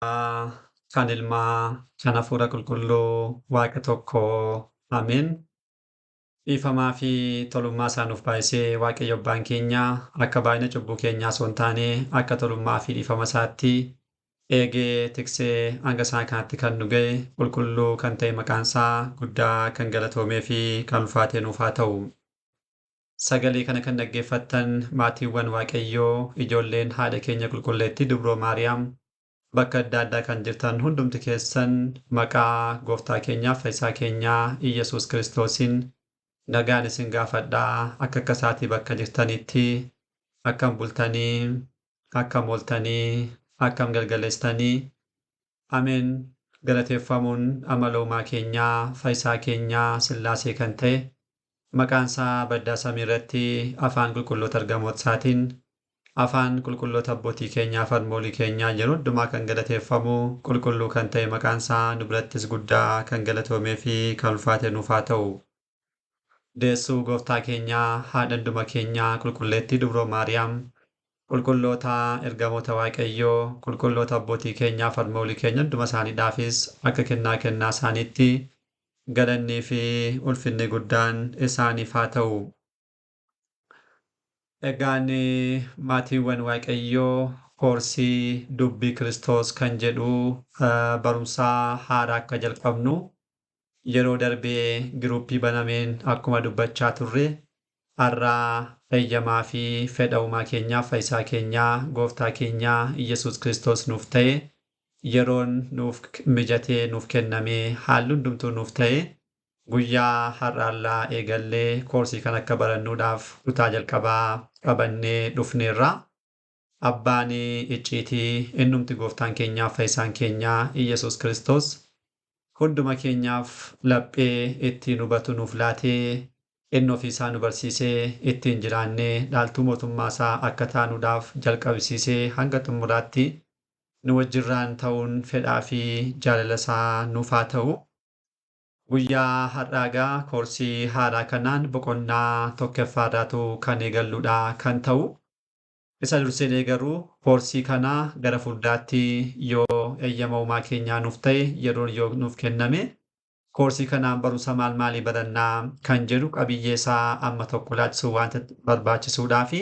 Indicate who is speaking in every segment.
Speaker 1: Kan Ilmaa, kan Hafuura Qulqulluu, Waaqa tokkoo. Ameen. Dhiifamaa fi tolummaa isaa nuuf baay'isee Waaqayyo Abbaan keenya akka baay'ina cubbuu keenyaa osoo hin taane akka tolummaa fi dhiifama isaatti eegee tiksee hanga isaa kanatti kan nu ga'e qulqulluu kan ta'e maqaan isaa guddaa kan galatoomee fi kan ulfaatee nuuf haa ta'u. Sagalee kana kan dhaggeeffattan maatiiwwan Waaqayyoo ijoolleen haadha keenya qulqulleettii Dubroo Maariyaam bakka adda addaa kan jirtan hundumti keessan maqaa gooftaa keenyaaf fayyisaa keenyaa Iyyasuus Kiristoosiin nagaan isin gaafadhaa akka akka isaatii bakka jirtanitti akkam bultanii akkam ooltanii akkam galgaleessitanii ameen galateeffamuun amala uumaa keenyaa fayyisaa keenyaa sillaasee kan ta'e maqaan isaa baddaa samii irratti afaan qulqulloota ergamoota isaatiin afaan qulqulloota abbootii keenyaa fi harmoolii keenyaa yeroo hundumaa kan galateeffamu qulqulluu kan ta'e maqaan isaa nu birattis guddaa kan galatoomee fi kan ulfaate nuuf haa ta'u. Deessuu gooftaa keenyaa haadha hunduma keenyaa qulqulleettii dubroo Maariyaam qulqulloota ergamoota Waaqayyoo qulqulloota abbootii keenyaa fi harmoolii keenya hunduma isaaniidhaafis akka kennaa kennaa isaaniitti galannii fi ulfinni guddaan isaaniif haa ta'u. Egaan maatiiwwan Waaqayyoo koorsii dubbii Kiristoos kan jedhu barumsaa haaraa akka jalqabnu yeroo darbee giruuppii banameen akkuma dubbachaa turre har'aa eeyyamaa fi fedha uumaa keenyaaf fayyisaa keenyaa gooftaa keenyaa Iyyasuus Kiristoos nuuf ta'e yeroon nuuf mijatee nuuf kennamee haalli hundumtuu nuuf ta'e guyyaa har'aallaa eegallee koorsii kan akka barannuudhaaf kutaa jalqabaa qabannee dhufneerra. Abbaan icciitii innumti gooftaan keenyaaf fayyisaan keenyaa Iyyasuus Kiristoos hunduma keenyaaf laphee ittiin hubatu nuuf laatee inni ofiisaa nu barsiisee ittiin jiraannee dhaaltuu mootummaa isaa akka taanuudhaaf jalqabsiisee hanga xumuraatti nu wajjirraan ta'uun fedhaa fi jaalala isaa nuuf haa ta'u. Guyyaa har'aagaa koorsii haaraa kanaan boqonnaa tokkoffaarraatu kan eegalluudha kan ta'u. Isa dursee garuu koorsii kanaa gara fuulduraatti yoo eeyyama uumaa keenyaa nuuf ta'e yeroon yoo nuuf kenname koorsii kanaan barumsa maal maalii barannaa kan jedhu qabiyyee isaa amma tokko laachisuu waanta barbaachisuudhaa fi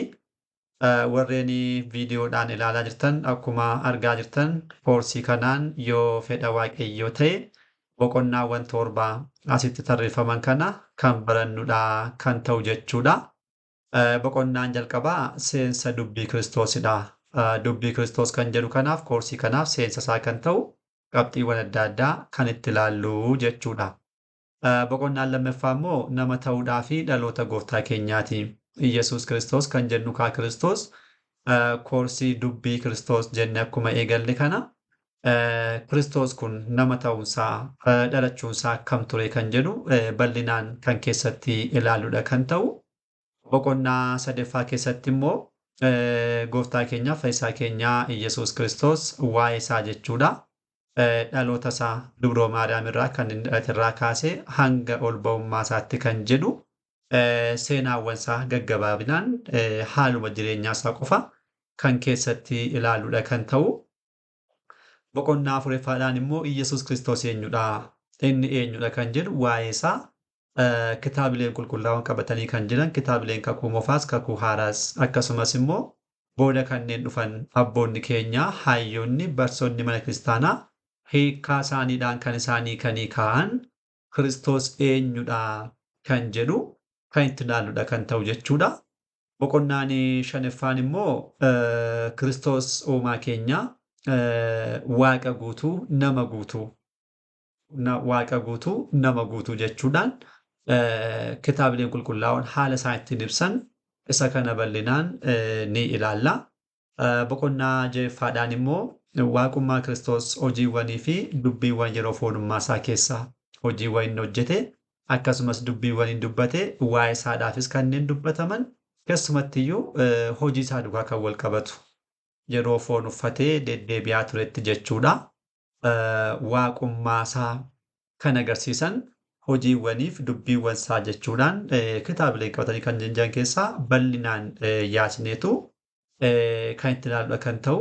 Speaker 1: warreen viidiyoodhaan ilaalaa jirtan akkuma argaa jirtan koorsii kanaan yoo fedha waaqayyoo ta'e boqonnaawwan torba asitti tarreeffaman kana kan barannudha kan ta'u jechuudha. Boqonnaan jalqabaa seensa dubbii Kiristoosidha. Dubbii Kiristoos kan jedhu kanaaf koorsii kanaaf seensa isaa kan ta'u qabxiiwwan adda addaa kan itti ilaallu jechuudha. Boqonnaan lammaffaa immoo nama ta'uudhaa fi dhaloota gooftaa keenyaati. Iyyasuus Kiristoos kan jennu kaa Kiristoos koorsii dubbii Kiristoos jenne akkuma eegalle kana Kiristoos kun nama ta'uunsaa dhalachuunsaa akkam ture kan jedhu bal'inaan kan keessatti ilaalludha kan ta'u. Boqonnaa sadaffaa keessatti immoo gooftaa keenyaaf fayyisaa keenyaa Iyyasuus Kiristoos waa'ee isaa jechuudha. Dhaloota isaa dubroo Maariyaam irraa kan inni dhalate irraa kaasee hanga ol ba'ummaa isaatti kan jedhu seenaawwan isaa gaggabaabinaan haaluma jireenyaa isaa qofa kan keessatti ilaalludha kan ta'u. Boqonnaa afuraffaadhaan immoo Iyyasuus Kiristoos eenyudha? Inni eenyudha kan jedhu waa'ee isaa kitaabileen qulqullaa'oon qabatanii kan jiran kitaabileen kakuu moofaas kakuu haaraas akkasumas immoo booda kanneen dhufan abboonni keenya hayyoonni barsoonni mana kiristaanaa hiikkaa isaaniidhaan kan isaanii kanii kaa'an Kiristoos eenyudha kan jedhu kan itti ilaalludha kan ta'u jechuudha. Boqonnaan shanaffaan immoo Kiristoos uumaa keenya waaqa guutuu nama guutuu waaqa guutuu nama guutuu jechuudhaan kitaabileen qulqullaa'oon haala isaan ittiin ibsan isa kana bal'inaan ni ilaalla. Boqonnaa ja'affaadhaan immoo waaqummaa Kiristoos hojiiwwanii fi dubbiiwwan yeroo foonummaa isaa keessa hojiiwwan inni hojjete akkasumas dubbiiwwan inni dubbate waa'ee isaadhaafis kanneen dubbataman keessumattiyyuu hojii isaa duukaa kan wal qabatu yeroo foon uffatee deddeebi'aa turetti jechuudha. Waaqummaa isaa kan agarsiisan hojiiwwaniif dubbiiwwan isaa jechuudhaan kitaabilee qabatanii kan jiran keessaa bal'inaan yaasneetu kan itti ilaaludha kan ta'u.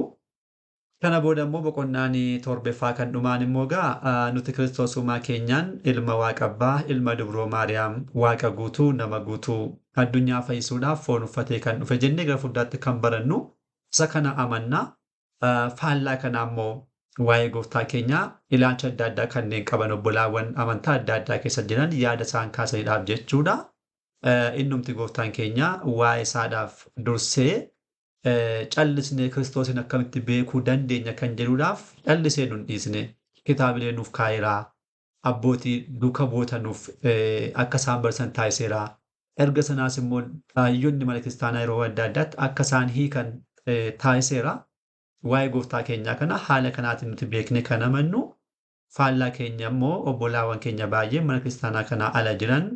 Speaker 1: Kana booda immoo boqonnaan torbaffaa kan dhumaan immoo egaa nuti Kiristoos uumaa keenyaan ilma Waaqa Abbaa, ilma Dubroo Maariyaam, Waaqa guutuu, nama guutuu, addunyaa fayyisuudhaaf foon uffatee kan dhufe jennee gara fuulduraatti kan barannu isa kana amannaa. Faallaa kanaa immoo waa'ee gooftaa keenyaa ilaalcha adda addaa kanneen qaban obbolaawwan amantaa adda addaa keessa jiran yaada isaan kaasaniidhaaf jechuudha. Innumti gooftaan keenya waa'ee isaadhaaf dursee callisnee Kiristoosin akkamitti beekuu dandeenya kan jedhuudhaaf callisee nun dhiisne, kitaabilee nuuf kaa'eeraa, abbootii duuka bu'oota nuuf akka isaan barsiisan taasiseera. Erga sanaas immoo hayyoonni mana kiristaanaa yeroo adda addaatti akka isaan hiikan taasiseera. Waa'ee gooftaa keenyaa kana haala kanaatiin nuti beekne kan amannu, faallaa keenya immoo obbolaawwan keenya baay'ee mana kiristaanaa kanaa ala jiran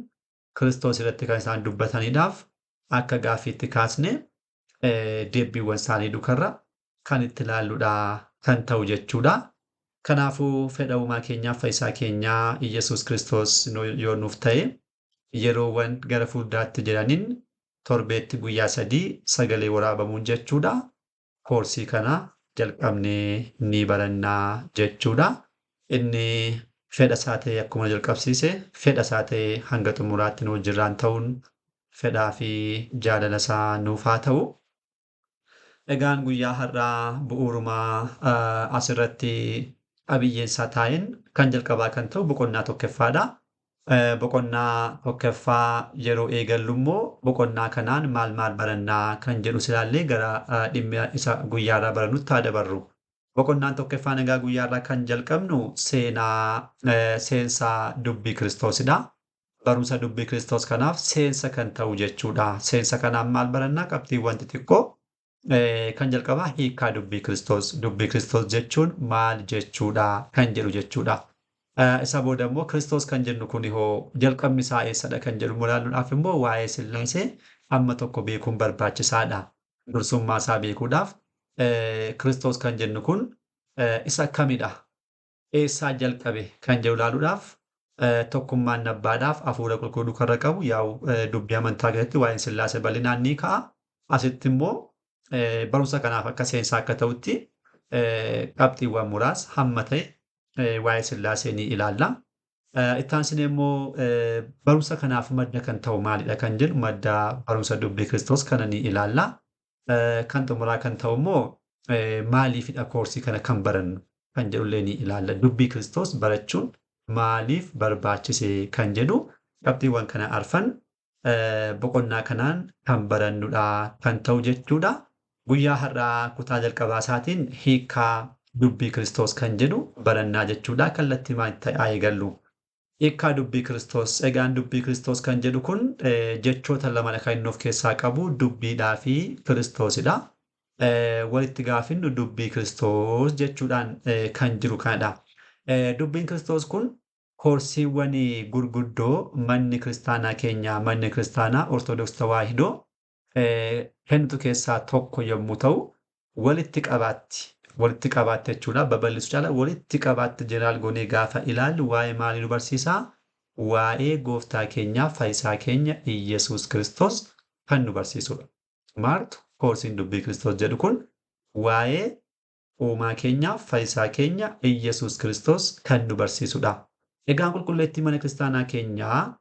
Speaker 1: Kiristoos irratti kan isaan dubbataniidhaaf akka gaaffiitti kaasne deebbiiwwan isaanii dukarra kan itti ilaalludha kan ta'u jechuudha. Kanaafuu fedha uumaa keenyaaf fayyisaa keenyaa Iyyasuus Kiristoos yoo nuuf ta'e yeroowwan gara fuulduraatti jiraniin torbeetti guyyaa 3 sagalee waraabamuun jechuudha. Koorsii kana jalqabnee ni barannaa jechuudha. Inni fedha isaa ta'e akkuma jalqabsiise fedha isaa ta'e hanga xumuraatti nu wajjirraan ta'uun fedhaa fi jaalala isaa nuuf haa ta'u. Egaan guyyaa har'aa bu'uurumaa asirratti qabiyyeen isaa taa'een kan jalqabaa kan ta'u boqonnaa tokkoffaadha. Boqonnaa tokkoffaa yeroo eegallu immoo boqonnaa kanaan maal maal barannaa kan jedhu silaallee gara dhimma isa guyyaarraa barannutti haa dabarru. Boqonnaan tokkoffaan egaa guyyaarraa kan jalqabnu seenaa seensa dubbii Kiristoosidha. Barumsa dubbii Kiristoos kanaaf seensa kan ta'u jechuudha. Seensa kanaan maal barannaa? Qabxiiwwan xixiqqoo kan jalqabaa hiikkaa dubbii Kiristoos. Dubbii Kiristoos jechuun maal jechuudha kan jedhu jechuudha. Isa booda immoo Kiristoos kan jennu kun hoo jalqabni isaa eessadha kan jedhu ilaaluudhaaf immoo waa'ee Sillaasee amma tokko beekuun barbaachisaadha. Dursummaa isaa beekuudhaaf Kiristoos kan jennu kun isa kamidha? Eessaa jalqabe kan jedhu ilaaluudhaaf tokkummaan abbaadhaaf hafuura qulqulluu karra qabu yaa'u dubbii amantaa keessatti waa'een Sillaasee bal'inaan ni ka'a. Asitti immoo barumsa kanaaf akka seensaa akka ta'utti qabxiiwwan muraasa hamma ta'e waa'ee Sillaasee ni ilaalla. Itti aansinee immoo barumsa kanaaf madda kan ta'u maalidha kan jedhu madda barumsa dubbii Kiristoos kana ni ilaalla. Kan xumuraa kan ta'u immoo maaliifidha koorsii kana kan barannu kan jedhullee ni ilaalla. Dubbii Kiristoos barachuun maaliif barbaachise kan jedhu qabxiiwwan kana arfan boqonnaa kanaan kan barannudha kan ta'u jechuudha. Guyyaa har'aa kutaa jalqabaa isaatiin hiikkaa dubbii Kiristoos kan jedhu barannaa jechuudha. Kallattii maal ta'e eegallu. Hiikkaa dubbii Kiristoos. Egaan dubbii Kiristoos kan jedhu kun jechoota lamadha kan inni of keessaa qabu, dubbiidhaa fi Kiristoosidha. Walitti gaafinnu dubbii Kiristoos jechuudhaan kan jiru kanadha. Dubbiin Kiristoos kun koorsiiwwan gurguddoo manni kiristaanaa keenya, manni kiristaanaa Ortodoksii Tawaahidoo kennitu keessaa tokko yommuu ta'u, walitti qabaatti jechuudha. Babal'isuu caala walitti qabaatti jeneraal goonee gaafa ilaallu waa'ee maalii nu barsiisaa? Waa'ee gooftaa keenyaa fayyisaa keenya Iyyasuus Kiristoos kan nu barsiisudha. Maartu koorsiin dubbii Kiristoos jedhu kun waa'ee uumaa keenyaa fayyisaa keenya Iyyasuus Kiristoos kan nu barsiisudha. Egaan qulqulleettii mana kiristaanaa keenyaa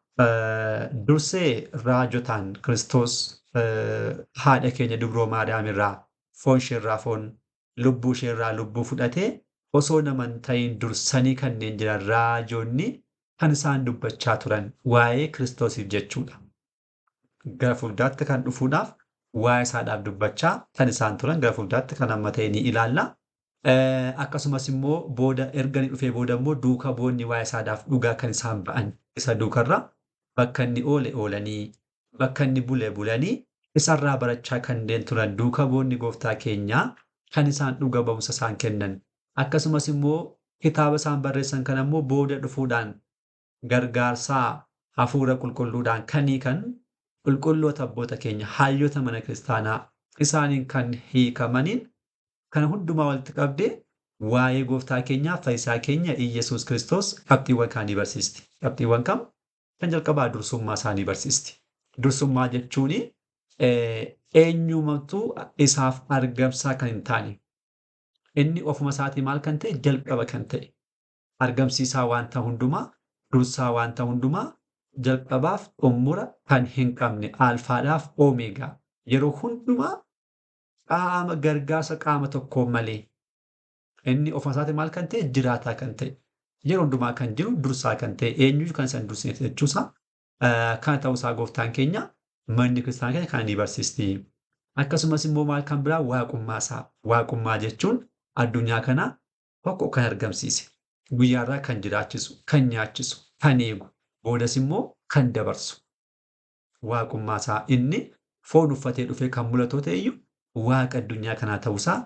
Speaker 1: dursee raajotaan Kiristoos haadha keenya Dubroo Maariyaam irraa foon isheerraa foon, lubbuu isheerraa lubbuu fudhatee osoo nama hin ta'in dursanii kanneen jiran raajonni kan isaan dubbachaa turan waa'ee Kiristoosiif jechuudha. Gara fuulduraatti kan dhufuudhaaf waa'ee isaadhaaf dubbachaa kan isaan turan gara fuulduraatti kan amma ta'e ni ilaalla. Akkasumas immoo booda erga inni dhufee booda immoo duuka boonni waa'ee isaadhaaf dhugaa kan isaan ba'an isa duukarra bakka inni oole oolanii bakka inni bule bulanii isarraa barachaa kanneen turan duuka boonni gooftaa keenyaa kan isaan dhuga ba'umsa isaan kennan. Akkasumas immoo kitaaba isaan barreessan kan ammoo booda dhufuudhaan gargaarsaa hafuura qulqulluudhaan kanii kan qulqulloota abboota keenya hayyoota mana kiristaanaa isaaniin kan hiikamaniin kana hundumaa walitti qabdee waa'ee gooftaa keenyaa fayyisaa keenya Iyyasuus Kiristoos qabxiiwwan kaanii barsiisti. Qabxiiwwan kam? Kan jalqabaa dursummaa isaanii barsiisti. Dursummaa jechuun eenyumattuu isaaf argamsaa kan hin taane, Inni ofuma isaatii maal kan ta'e? Jalqaba kan ta'e. Argamsiisaa wanta hundumaa, dursaa wanta hundumaa, jalqabaaf xumura kan hin qabne, alfaadhaaf oomeegaa. Yeroo hundumaa qaama gargaarsa qaama tokkoo malee inni ofuma isaatii maal kan ta'e? Jiraataa kan ta'e. Yeroo hundumaa kan jiru, dursaa kan ta'e, eenyuyyuu kan isa hin dursine jechuusaa kana ta'uusaa gooftaan keenya manni kiristaanaa keenya kana ni barsiisti. Akkasumas immoo maal kan biraa? Waaqummaa isaa. Waaqummaa jechuun addunyaa kana tokko kan argamsiise, guyyaarraa kan jiraachisu, kan nyaachisu, kan eegu, boodas immoo kan dabarsu. Waaqummaa isaa inni foon uffatee dhufee kan mul'atu ta'e iyyuu waaqa addunyaa kanaa ta'uusaa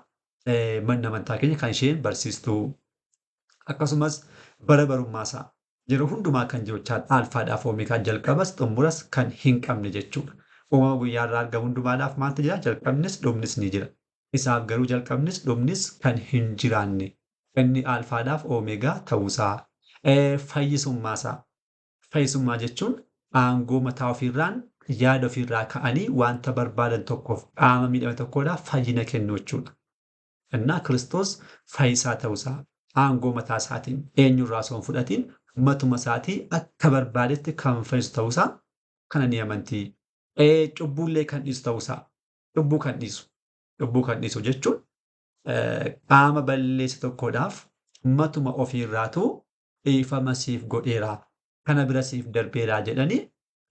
Speaker 1: manni amantaa keenya kan isheen barsiistu. Akkasumas bara barummaa isaa yeroo hundumaa kan jiru jechaadha. Alfaadhaaf oomeegaa, jalqabas xumuras kan hin qabne jechuudha. Uumama guyyaarraa argamu hundumaadhaaf maaltu jira? Jalqabnis dhumnis ni jira. Isaaf garuu jalqabnis dhumnis kan hin jiraanne. Inni alfaadhaaf oomeegaa ta'uusaa. Fayyisummaa isaa. Fayyisummaa jechuun aangoo mataa ofiirraan yaada ofiirraa ka'anii wanta barbaadan tokkoof qaama miidhame tokkodhaaf fayyina kennu jechuudha. Innaa Kiristoos fayyisaa ta'uusaa aangoo mataa isaatiin eenyurraa osoo hin fudhatiin matuma isaatii akka barbaadetti kan fayyisu ta'uusaa kana ni amanti. Cubbuullee kan dhiisu ta'uusaa, cubbuu kan dhiisu. Cubbuu kan dhiisu jechuun qaama balleesse tokkodhaaf matuma ofiirraatu dhiifama siif godheera, kana bira siif darbeera jedhanii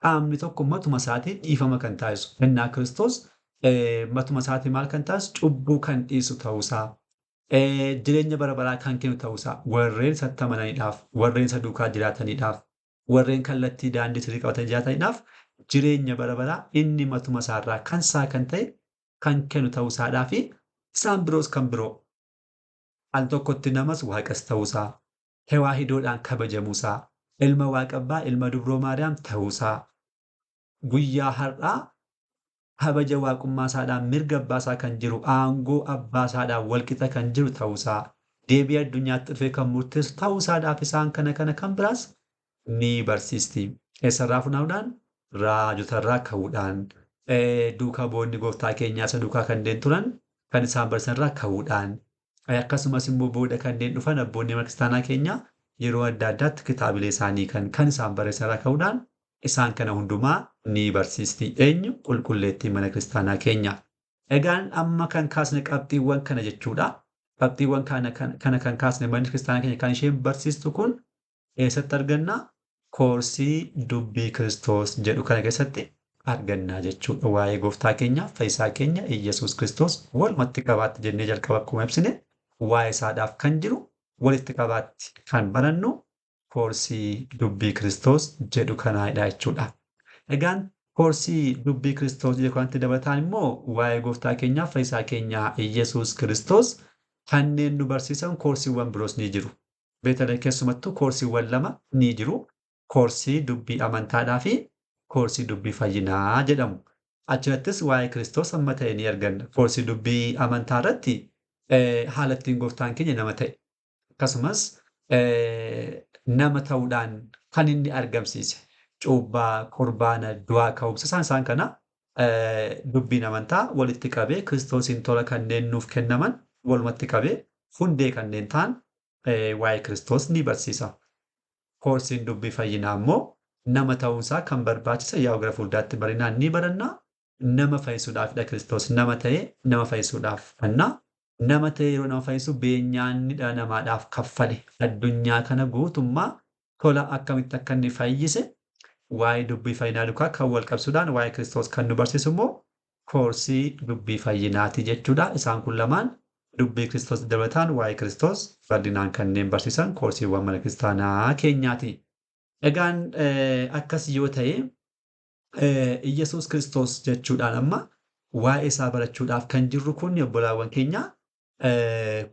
Speaker 1: qaamni tokko matuma isaatiin dhiifama kan taasisu. Innaa Kiristoos matuma isaatiin maal kan taasisu? Cubbuu kan dhiisu ta'uusaa. Jireenya bara baraa kan kennu ta'uusaa warreen isatti amananiidhaaf, warreen isa duukaa jiraataniidhaaf, warreen kallattii daandii sirrii qabatanii jiraataniidhaaf jireenya bara baraa inni matuma isaarraa kan isaa kan ta'e kan kennu ta'uusaadhaa fi isaan biroos kan biroo al tokkotti namas waaqas ta'uusaa, tewaahidoodhaan kabajamuusaa, ilma waaqa abbaa, ilma dubroo Maariyaam ta'uusaa, guyyaa har'aa kabaja waaqummaa isaadhaan mirga abbaa isaa kan jiru, aangoo abbaa isaadhaan walqixa kan jiru ta'uusaa, deebii addunyaatti dhufee kan murteessu ta'uusaadhaaf isaan kana kana kan biraas ni barsiisti. Eessarraa funaanuudhaan? Raajotarraa ka'uudhaan, duukaa bu'oonni gooftaa keenyaa isa duukaa kanneen turan kan isaan barsiisanirraa ka'uudhaan, akkasumas immoo booda kanneen dhufan abboonni mana kiristaanaa keenyaa yeroo adda addaatti kitaabilee isaanii kan isaan barreessanirraa ka'uudhaan isaan kana hundumaa ni barsiisti. Eenyu? Qulqulleettii mana kiristaanaa keenya. Egaan amma kan kaasne qabxiiwwan kana jechuudha. Qabxiiwwan kana kan kaasne manni kiristaanaa keenya kan isheen barsiistu kun eessatti arganna? Koorsii dubbii Kiristoos jedhu kana keessatti argannaa jechuudha. Waa'ee gooftaa keenya, fayyisaa keenya Iyyasuus Kiristoos walumatti qabaatti jennee jalqaba akkuma ibsine waa'ee isaadhaaf kan jiru walitti qabaatti kan barannu koorsii dubbii Kiristoos jedhu kanaadha jechuudha. Egaan koorsii dubbii Kiristoos jedhu kanatti dabalataan immoo waa'ee gooftaa keenyaa, fayyisaa keenya Iyyasuus Kiristoos kanneen nu barsiisan koorsiiwwan biroos ni jiru. Beetala keessumattuu koorsiiwwan lama ni jiru. Koorsii dubbii amantaadhaa fi koorsii dubbii fayyinaa jedhamu. Achirrattis waa'ee Kiristoos amma ta'e ni arganna. Koorsii dubbii amantaa irratti haala ittiin gooftaan keenya nama ta'e, akkasumas nama ta'uudhaan kan inni argamsiise cuuphaa, qurbaana, du'aa ka'umsa isaan kana dubbiin amantaa walitti qabee Kiristoosiin tola kanneen nuuf kennaman walumatti qabee hundee kanneen ta'an waa'ee Kiristoos ni barsiisa. Koorsiin dubbii fayyinaa immoo nama ta'uunsaa kan barbaachisa yaa'u gara fuulduraatti barinaan ni baranna. Nama fayyisuudhaafidha Kiristoos nama ta'ee nama fayyisuudhaaf. Innaa nama ta'ee yeroo nama fayyisu beenyaan dhala namaadhaaf kaffale. Addunyaa kana guutummaa tola akkamitti akka inni fayyise waa'ee dubbii fayyinaa duukaa kan wal qabsuudhaan waa'ee Kiristoos kan nu barsiisu immoo koorsii dubbii fayyinaati jechuudha. Isaan kun lamaan dubbii Kiristoos dabalataan waa'ee Kiristoos bal'inaan kanneen barsiisan koorsiiwwan mana kiristaanaa keenyaati. Egaan akkas yoo ta'e Iyyasuus Kiristoos jechuudhaan amma waa'ee isaa barachuudhaaf kan jirru kun obbolaawwan keenya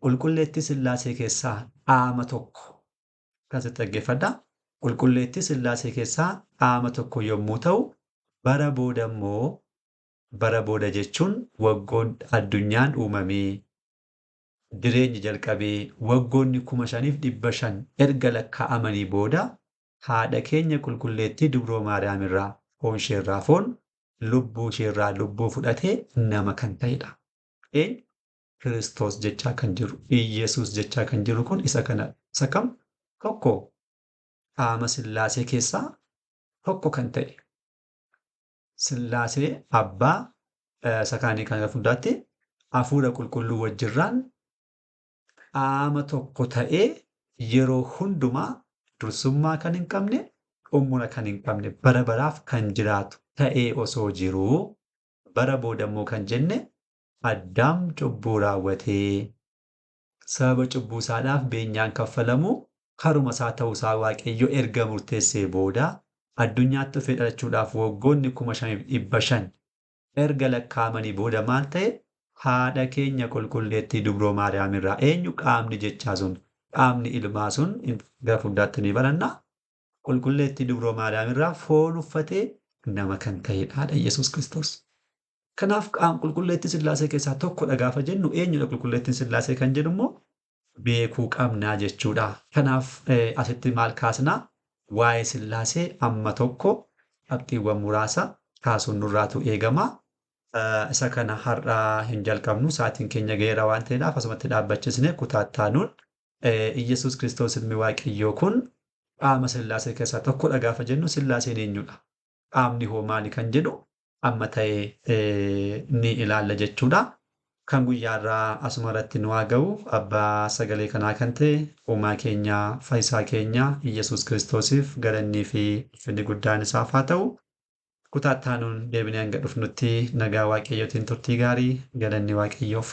Speaker 1: qulqulleettii Sillaasee keessaa qaama tokko. Akkasitti dhaggeeffadhaa. Qulqulleettii Sillaasee keessaa qaama tokko yommuu ta'u, bara booda immoo bara booda jechuun waggoon addunyaan uumamee jireenyi jalqabee waggoonni 5,500 erga lakkaa'amanii booda haadha keenya qulqulleettii Dubroo Maariyaam irraa foon isheerraa foon, lubbuu isheerraa lubbuu fudhatee nama kan ta'edha. Eenyu? Kiristoos jechaa kan jiru, Iyyasuus jechaa kan jiru kun isa kanadha. Isa kam? Tokko qaama Sillaasee keessaa tokko kan ta'e. Sillaasee Abbaa isa kaanii kan fuulduraatti Hafuura Qulqulluu wajjirraan qaama tokko ta'ee yeroo hundumaa dursummaa kan hin qabne, xumura kan hin qabne, bara baraaf kan jiraatu ta'ee osoo jiruu bara booda immoo kan jenne Addaam cubbuu raawwatee sababa cubbuu isaadhaaf beenyaan kaffalamu karuma isaa ta'uusaa Waaqayyo erga murteessee booda addunyaatti dhufee dhalachuudhaaf waggoonni 5,500 erga lakkaa'amanii booda maal ta'e? Haadha keenya qulqulleettii Dubroo Maariyaam irraa eenyu qaamni jechaa sun, qaamni ilmaa sun gara fuulduraatti ni baranna. Qulqulleettii Dubroo Maariyaam irraa foon uffatee nama kan ta'edha haadha Yesuus Kiristoos. Kanaaf qaam qulqulleettii Sillaasee keessaa tokkodha gaafa jennu eenyudha qulqulleettiin Sillaasee kan jedhu immoo beekuu qabnaa jechuudha. Kanaaf asitti maal kaasnaa? Waa'ee Sillaasee amma tokko qabxiiwwan muraasa kaasuun nurraatu eegama. Isa kana har'a hin jalqabnu, sa'aatiin keenya ga'eera waan ta'eedhaaf asumatti dhaabbachisne kutaa itti aanuun Iyyasuus Kiristoos ilmi Waaqayyoo kun qaama Sillaasee keessaa tokkodha gaafa jennu Sillaaseen eenyudha? Qaamni hoo maali kan jedhu amma ta'e ni ilaalla jechuudha. Kan guyyaarraa asuma irratti nu haa ga'u. Abbaa sagalee kanaa kan ta'e uumaa keenya, fayyisaa keenya Iyyasuus Kiristoosiif galannii fi ulfinni guddaan isaaf haa ta'u. Kutaa itti aanuun deebinee hanga dhufnutti nagaa Waaqayyootiin turtii gaarii, galanni Waaqayyoof.